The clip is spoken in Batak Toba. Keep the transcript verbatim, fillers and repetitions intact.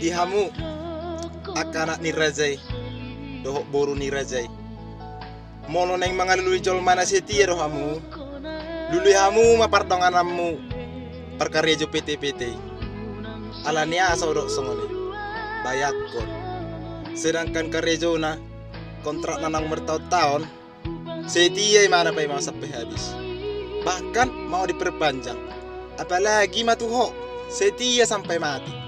Di hamu angka anak ni raja i dohot boru ni raja i, molo naeng mangalului jolma na setia do hamu, lului hamu ma pardongananmu parkarejo P T P T i. Alani aha saudok songon i? Bayangkon, sedangkan karejona kontrakna naung martaon-taon, setia imana paima sampai habis, bahkan mau diperpanjang. Apalagi ma tu ho, setia sampai mati.